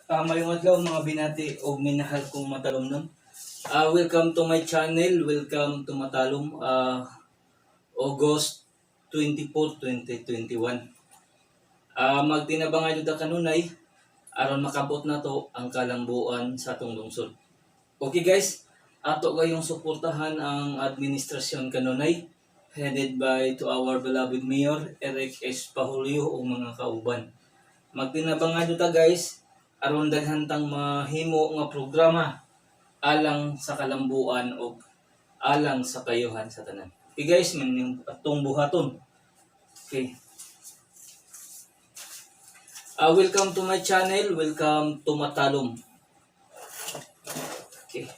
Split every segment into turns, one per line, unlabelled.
Mayong adlaw, mga binati og minahal kong matalomnon. Welcome to my channel, welcome to Matalom. August 24, 2021. Magtinabangay ta kanunay aron makabot nato ang kalambuan sa atong lungsod. Okay guys, ato gayong suportahan ang administrasyon kanunay headed by to our beloved Mayor Eric S. Pahulio ug mga kauban. Magtinabangay ta, guys, aron daghan tang mahimo nga programa alang sa kalambuan ug alang sa kayuhan sa tanan. Okay guys, man atong buhaton. Okay. Welcome to my channel. Welcome to Matalom. Okay.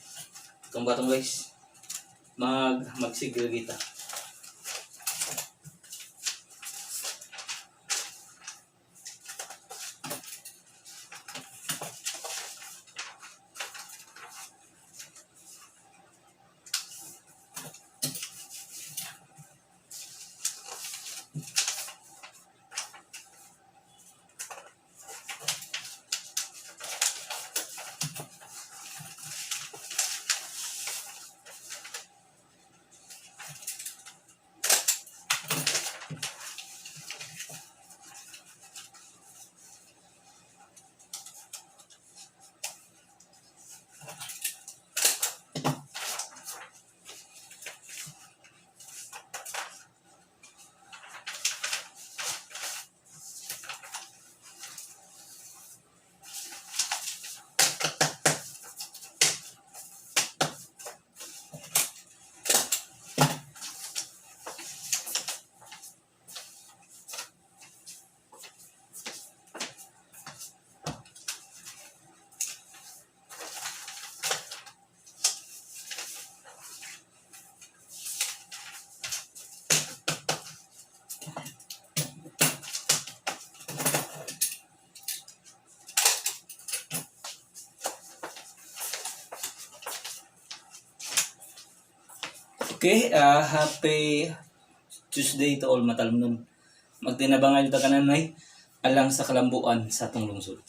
Itong batong, guys. Magsigil kita. Okay, happy Tuesday to all matalomnon. Magtinabangay ta kananay alang sa kalambuan sa atong lungsod.